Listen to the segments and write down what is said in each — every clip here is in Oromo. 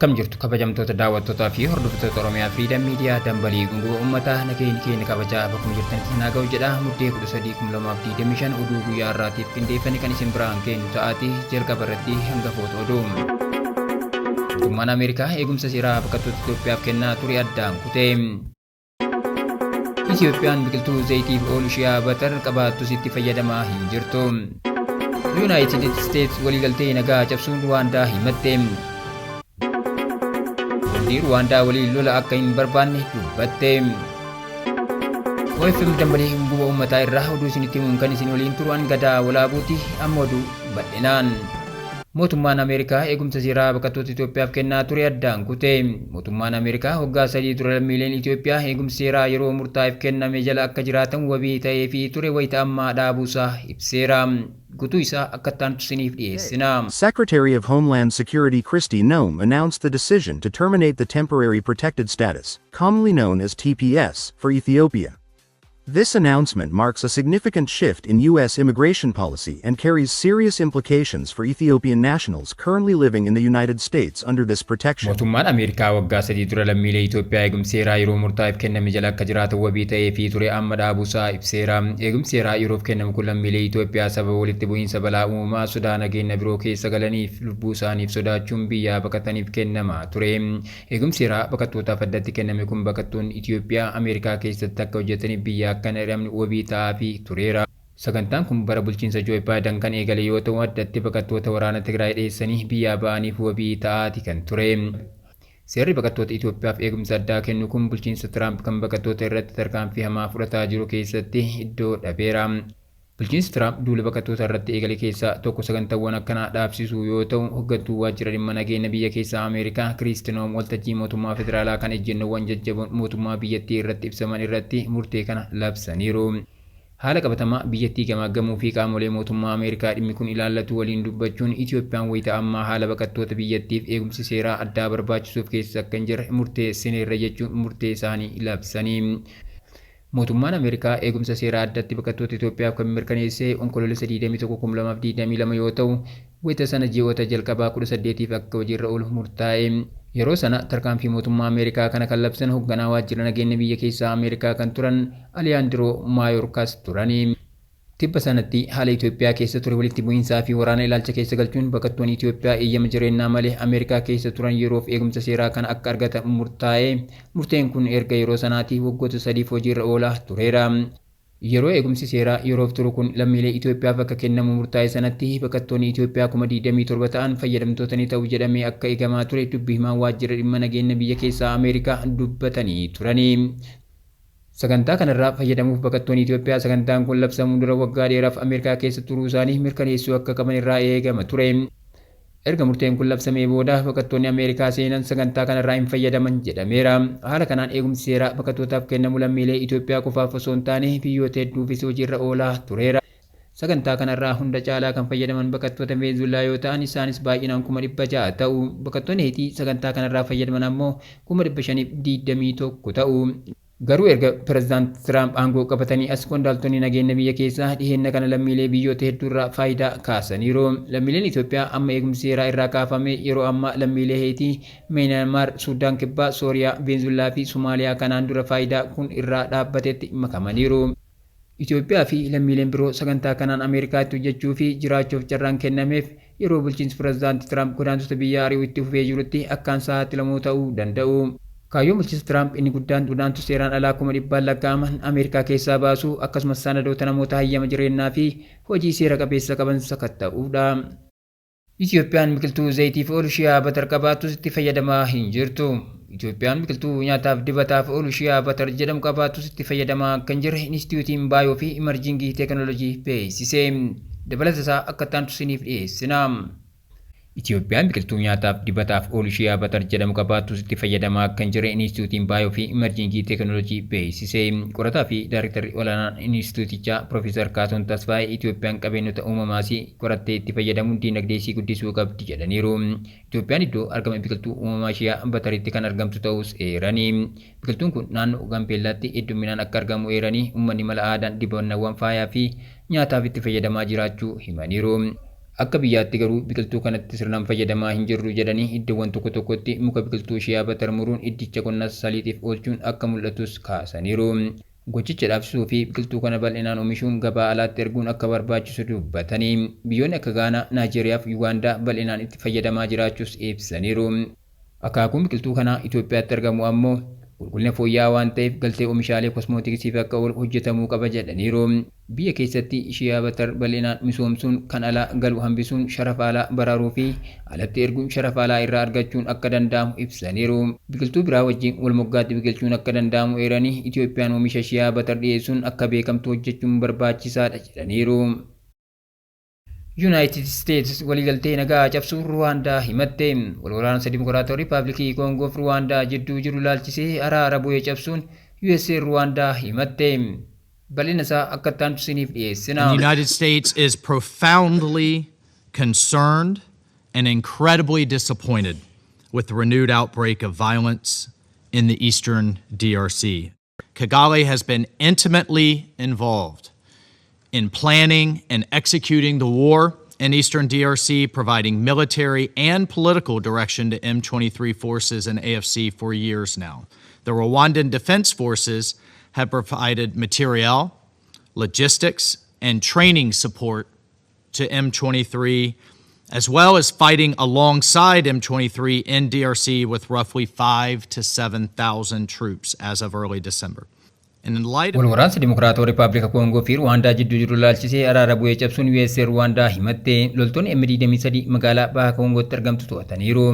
Akkam jirtu kabajamtoota daawwattootaa fi hordoftoota Oromiyaa Freedom Media, dambalii gunguma uummataa, nageenyi keenya kabajaa bakkuma jirtanitti naa ga'u jedha. Muddee 13/2025 oduu guyyaa har'aatiif qindeeffame kan isin biraan geenyu ta'aati. Jalqaba irratti hangafoota oduu. Mootummaan Ameerikaa eegumsa seeraa baqattoota Itoophiyaaf kennaa ture addaan kute. Itoophiyaan biqiltuu zayitiif oolu shea butter qabaattus itti fayyadamaa hin jirtu. Yuunaayitid Isteets waliigaltee nagaa cabsuun Ruwaandaa himatte. Burundi Ruwaandaa waliin lola akka hin barbaanne dubbatte. OFM dambalii guba uummataa irraa oduu isinitti himuun kan isin waliin turu an Gadaa Walaabuuti. Amma oduu bal'inaan. Mootummaan Ameerikaa eegumsa seeraa baqattoota Itoophiyaaf kennaa ture addaan kute. Mootummaan Ameerikaa waggaa 3 dura lammiileen Itoophiyaa eegumsi seeraa yeroo murtaa'eef kenname jala akka jiraatan wabii ta'eefii ture wayita ammaa dhaabuusaa ibseera. Guutuu isaa akka itti aanutti isiniif dhiyeessina. Secretary of Homeland Security Kristi Noem announced the decision to terminate the Temporary Protected Status, commonly known as TPS, for Ethiopia. This announcement marks a significant shift in U.S. immigration policy and carries serious implications for Ethiopian nationals currently living in the United States under this protection. Mootummaan Ameerikaa waggaa 3 dura lammiilee Itoophiyaa eegumsi seeraa yeroo murtaa'eef kenname jala akka jiraatan wabii ta'eefii ture amma dhaabuusaa ibseera. Eegumsi seeraa yeroof kennamu kun lammiilee Itoophiyaa sababa walitti bu'iinsa, balaa uumamaa, sodaa nageenya biroo keessa galaniif lubbuu isaaniif sodaachuun biyyaa baqataniif kennamaa ture. Eegumsi seeraa baqattootaaf addatti kenname kun baqattoonni Itoophiyaa Ameerikaa keessatti akka hojjetaniif biyya akka hin ari'amne wabii ta'aafii tureera. Sagantaan kun bara bulchiinsa Joo Baayidan kan eegale yoo ta'u, addatti baqattoota waraana Tigraay dheessanii biyyaa ba'aniif wabii ta'aati kan ture. Seerri baqattoota Itoophiyaaf eegumsa addaa kennu kun bulchiinsa Tiraamp kan baqattoota irratti tarkaanfii hamaa fudhataa jiru keessatti iddoo dhabeera. Bulchiinsi Tiraamp duula baqattoota irratti eegale keessaa tokko sagantaawwan akkanaa dhaabsisuu yoo ta'u, hoggantuu waajjira dhimma nageenya biyya keessaa Ameerikaa Kiristi Noom waltajjii mootummaa federaalaa kan ejjennoowwan jajjaboon mootummaa biyyattii irratti ibsaman irratti murtee kana labsaniiru. Haala qabatamaa biyyattii gamaaggamuu fi qaamolee mootummaa Ameerikaa dhimmi kun ilaallatu waliin dubbachuun Itoophiyaan wayita ammaa haala baqattoota biyyattiif eegumsi seeraa addaa barbaachisuuf keessa akka hin jirre murteessineerra jechuun murtee isaanii labsanii. Mootummaan Ameerikaa eegumsa seeraa addatti baqattoota Itoophiyaaf kan mirkaneesse Onkoloolessa 21, 2022 yoo ta'u, wayita sana ji'oota jalqabaa 18f akka hojiirra oolu murtaa'e. Yeroo sana tarkaanfii mootummaa Ameerikaa kana kan labsan hoogganaa waajjira nageenya biyya keessaa Ameerikaa kan turan Aliyaandiroo Maayorkaas turani. Tibba sanatti haala Itoophiyaa keessa ture, walitti bu'iinsaa fi waraana ilaalcha keessa galchuun, baqattoonni Itoophiyaa eeyyama jireenyaa malee Ameerikaa keessa turan yeroof eegumsa seeraa kana akka argatan murtaa'e. Murteen kun erga yeroo sanaatii waggoota 3f hojiirra oolaa tureera. Yeroo eegumsi seeraa yeroof turu kun lammiilee Itoophiyaaf akka kennamu murtaa'e sanatti baqattoonni Itoophiyaa 27,000 ta'an fayyadamtoota ni ta'u jedhamee akka eegamaa ture dubbi himaan waajjira dhimma nageenya biyya keessaa Ameerikaa dubbatanii turani. Sagantaa kanarraa fayyadamuuf baqattoonni Itoophiyaa sagantaan kun labsamuu dura waggaa dheeraaf Ameerikaa keessa turuu isaanii mirkaneessuu akka qaban irraa eegama ture. Erga murteen kun labsamee booda baqattoonni Ameerikaa seenan sagantaa kanarraa hin fayyadaman jedhameera. Haala kanaan eegumsi seeraa baqattootaaf kennamu lammiilee Itoophiyaa qofaaf osoo hin taane biyyoota hedduufis hojiirra oolaa tureera. Sagantaa kanarraa hunda caalaa kan fayyadaman baqattoota Veenzuweelaa yoo ta'an, isaanis baay'inaan 600,000 ta'u. Baqattoonni Heetii sagantaa kanarraa fayyadaman ammoo 521,000 ta'u. Garuu erga Pirezidaant Tiraamp aangoo qabatanii as qondaaltonni nageenya biyya keessaa dhiheenna kana lammiilee biyyoota hedduurraa faayidaa kaasaniiru. Lammiileen Itoophiyaa amma eegumsi seeraa irraa kaafame yeroo ammaa lammiilee Heetii, Myanmar, Suudaan Kibbaa, Sooriyaa, Veenzuweelaa fi Somaaliyaa kanaan dura faayidaa kun irraa dhaabbatetti makamaniiru. Itoophiyaa fi lammiileen biroo sagantaa kanaan Ameerikaatti hojjechuu fi jiraachuuf carraan kennameef yeroo bulchiinsi Pirezidaanti Tiraamp godaantota biyyaa ari'uu itti fufee jirutti akkaan saaxilamoo ta'uu danda'u. Kaayyoon bulchiinsa Tiraamp inni guddaan godaantota seeraan alaa kuma dhibbaan lakkaa'aman Ameerikaa keessaa baasuu, akkasumas sanadoota namoota hayyama jireenyaa fi hojii seera qabeessa qaban sakatta'uudha. Itoophiyaan biqiltuu zayitiif oolu shea butter qabaattus itti fayyadamaa hin jirtu. Itoophiyaan biqiltuu nyaataaf dibataaf oolu shea butter jedhamu qabaattus itti fayyadamaa akka hin jirre Inistituutiin Baayoo fi Imarjingii Teekinooloojii beeksise. Dabalata isaa akka itti aantu isiniif dhiyeessina. Itoophiyaan biqiltuu nyaataaf dibataaf oolu shea butter jedhamu qabaattus itti fayyadamaa akka hin jirre Inistituutiin Baayoo fi Imarjingii Teekinooloojii beeksise. Qorataa fi Daarektarri olaanaan Inistituutichaa Piroofeesar Kaasoon Tasfaayee Itoophiyaan qabeenyota uumamaas qorattee itti fayyadamuun diinagdee isii guddisuu qabdi jedhaniiru. Itoophiyaan iddoo argama biqiltuu uumamaa shea butteritti kan argamtu ta'us eeranii. Biqiltuun kun naannoo Gaambeellaatti hedduminaan akka argamu eeranii, uummanni mala aadaan dibannawwan faayaa fi nyaataaf itti fayyadamaa jiraachuu himaniiru. Akka biyyaatti garuu biqiltuu kanatti sirnaan fayyadamaa hin jirru jedhanii, iddoowwan tokko tokkotti muka biqiltuu shea butter muruun iddicha qonna saliixiif oolchuun akka mul'atus kaasaniiru. Gochicha dhaabsisuu fi biqiltuu kana bal'inaan oomishuun gabaa alaatti erguun akka barbaachisu dubbatanii, biyyoonni akka Gaanaa, Naayijeeriyaa fi Yugaandaa bal'inaan itti fayyadamaa jiraachuus ibsaniiru. Akaakuun biqiltuu kanaa Itoophiyaatti argamu ammoo qulqullina fooyya'aa waan ta'eef galtee oomishaalee kosmootiksiif akka oolu hojjetamuu qaba jedhaniiru. Biyya keessatti shea butter bal'inaan misoomsuun kan alaa galu hambisuun sharafa alaa baraaruu fi alatti erguun sharafa alaa irraa argachuun akka danda'amu ibsaniiru. Biqiltuu biraa wajjin wal moggaatti biqilchuun akka danda'amu eeranii, Itoophiyaan oomisha shea butter dhiyeessuun akka beekamtu hojjechuun barbaachisaadha jedhaniiru. Yuunaayitid Isteetsi waliigaltee nagaa cabsuun Ruwaandaa himatte. Wal waraansa Dimokiraatawaa Riippaabilikii Koongoo fi Ruwaandaa jidduu jiru ilaalchisee araara bu'ee cabsuun USA Ruwaandaa himatte. Bal'ina isaa akka itti aantu isiniif dhiyeessina. The United States is profoundly concerned and incredibly disappointed with the renewed outbreak of violence in the eastern DRC. Kigali has been intimately involved in planning and executing the war in eastern DRC, providing military and political direction to M23 forces and AFC for years now. The Rwandan Defense Forces have provided materiel, logistics, and training support to M23, as well as fighting alongside M23 in DRC with roughly 5 to 7,000 troops as of early December. And in light of Wal waraansa Dimokiraatawaa Riippaabilika Koongoo fi Ruwaandaa jidduu jiru ilaalchisee araara bu'ee cabsuun USA Ruwaandaa himatte. Loltoonni M23 magaalaa baha Koongootti argamtu to'ataniiru.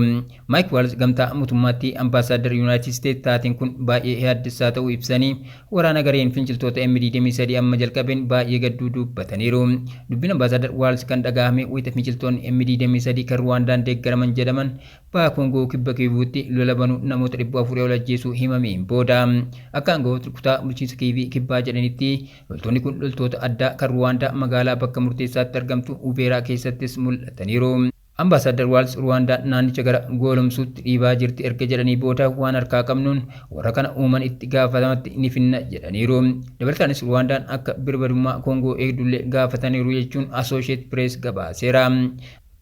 Maayik Waals gamtaa mootummaatti ambaasaaddar Yuunaayitid Isteet taateen kun baay'ee yaaddessaa ta'uu ibsanii, waraana gareen finciltoota M23 amma jalqabeen baay'ee gadduu dubbataniiru. Dubbiin ambaasaaddar Waals kan dhagahame wayita finciltoonni M23 kan Ruwaandaan deeggaraman jedhaman baha Koongoo kibba Kiivuutti lola banuu namoota 400 ol ajjeesuu himameen booda. Akka aangawoota kutaa bulchiinsa Kiivii kibbaa jedhanitti, loltoonni kun loltoota addaa kan Ruwaandaa magaalaa bakka murteessaatti argamtu Uveeraa keessattis mul'ataniiru. Ambaasaadar Waals Ruwaandaan naannicha gara goolomsuutti dhiibaa jirti erga jedhanii booda, waan harkaa qabnuun warra kana uuman itti gaafatamatti ni finna jedhaniiru. Dabalataanis Ruwaandaan akka birmadummaa Koongoo eegdullee gaafataniiru jechuun Associated Press gabaaseera.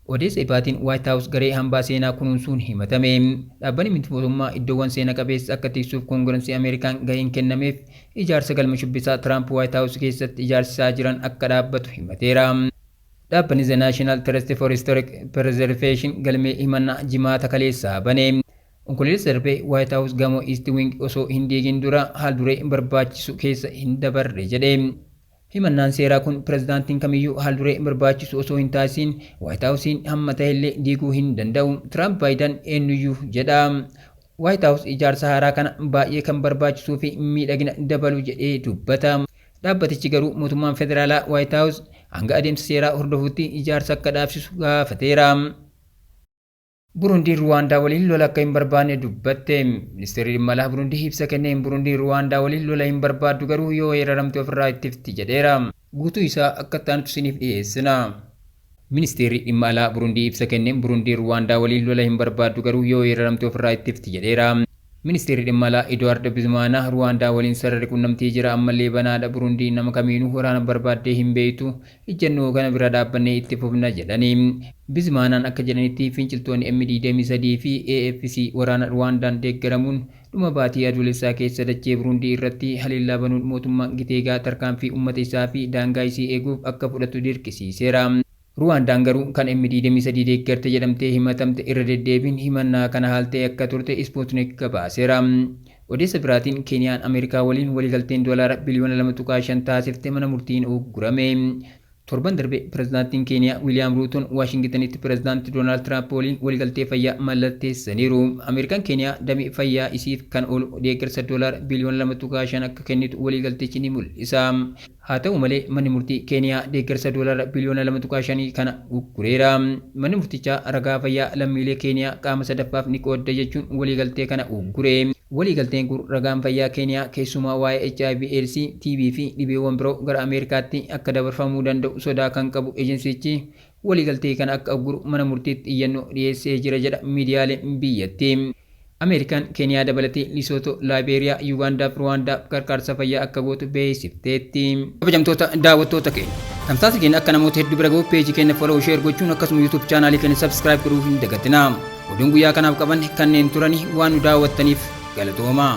Odeessa ifaatiin White House garee hambaa seenaa kunuunsuun himatame. Dhaabbanni miti mootummaa iddoowwan seena qabeessa akka tiksuuf Koongirensii Ameerikaan gaheen kennameef ijaarsa galma shubbisaa Tiraamp White House keessatti ijaarsisaa jiran akka dhaabbatu himateera. Dhaabbanni The National Trust for Historic Preservation galmee himannaa Jimaata kaleessaa bane. Onkololeessa darbee White House gamoo East Wing osoo hin diigin dura haal duree barbaachisu keessa hin dabarre jedhe. Himannaan seeraa kun pirezidaantiin kamiyyuu haal duree barbaachisu osoo hin taasisin White Houseen hamma ta'ellee diiguu hin danda'u. Tiraamp, Baayidan, eenyuyyuu jedha. White House ijaarsa haaraa kana baay'ee kan barbaachisuu fi miidhagina dabalu jedhee dubbata. Dhaabbatichi garuu mootummaan federaalaa White House hanga adeemsa seeraa hordofutti ijaarsa akka dhaabsisu gaafateera. Burundiin Ruwaandaa waliin lola akka hin barbaanne dubbatte. Ministeerri dhimma alaa Burundii ibsa kenneen, Burundiin Ruwaandaa waliin lola hin barbaaddu, garuu yoo weeraramte ofirraa ittifti jedheera. Guutuu isaa akka itti aanutti isiniif dhiyeessina. Ministeerri dhimma alaa Burundii ibsa kenneen, Burundiin Ruwaandaa waliin lola hin barbaaddu, garuu yoo weeraramte ofirraa ittifti jedheera. Ministeerri dhimma alaa Eduwaard Bizmaanaa, Ruwaandaa waliin sararri qunnamtii jira ammallee banaadha, Burundiin nama kamiinuu waraana barbaaddee hin beektu, ejjennoo kana bira dhaabbannee itti fufna jedhani. Bizmaanaan akka jedhanitti, finciltoonni M23 fi AFC waraana Ruwaandaan deeggaramuun dhuma baatii Adoolessaa keessa dachee Burundii irratti haleellaa banuun mootummaan Giteegaa tarkaanfii uummata isaa fi daangaa isii eeguuf akka fudhatu dirqisiiseera. Ruwaandaan garuu kan M23 deeggarte jedhamtee himatamte irra deddeebiin himannaa kana haaltee akka turte Sputnik gabaaseera. Odeessa biraatiin, Keeniyaan Ameerikaa waliin waliigalteen doolaara biliyoona 2.5 taasifte mana murtiin uggurame. Torban darbe pirezidaantiin Keeniyaa Wiiliyaam Ruutoon Waashingitanitti pirezidaantii Doonaald Tiraamp waliin waliigaltee fayyaa mallatteessaniiru. Ameerikaan Keeniyaa damee fayyaa isiif kan oolu deeggarsa doolaara biliyoona 2.5 akka kennitu waliigaltichi ni mul'isa. Haa ta'u malee, manni murtii Keeniyaa deeggarsa doolaara biliyoona 2.5 kana uggureera. Manni murtichaa ragaa fayyaa lammiilee Keeniyaa qaama sadaffaaf ni qoodda jechuun waliigaltee kana uggure. Waliigalteen kun ragaan fayyaa Keeniyaa keessumaa waa'ee HIV AIDS, TB fi dhibeewwan biroo gara Ameerikaatti akka dabarfamuu danda'u sodaa kan qabu ejensichi waliigaltee kana akka ugguru mana murtiitti iyyannoo dhiyeessee jira jedha miidiyaaleen biyyattii. Ameerikaan Keeniyaa dabalatee Lisootoo, Laayibeeriyaa, Yuugaandaa fi Ruwaandaaf gargaarsa fayyaa akka gootu beeksifteetti. Kabajamtoota daawwattoota keenya, tamsaasni keenya akka namoota hedduu bira gahuuf peejii keenya follow, share gochuun akkasuma YouTube chaanaalii keenya subscribe godhuu hin dagatinaa. Oduun guyyaa kanaaf qaban kanneen turani waan nu daawwattaniif galatoomaa.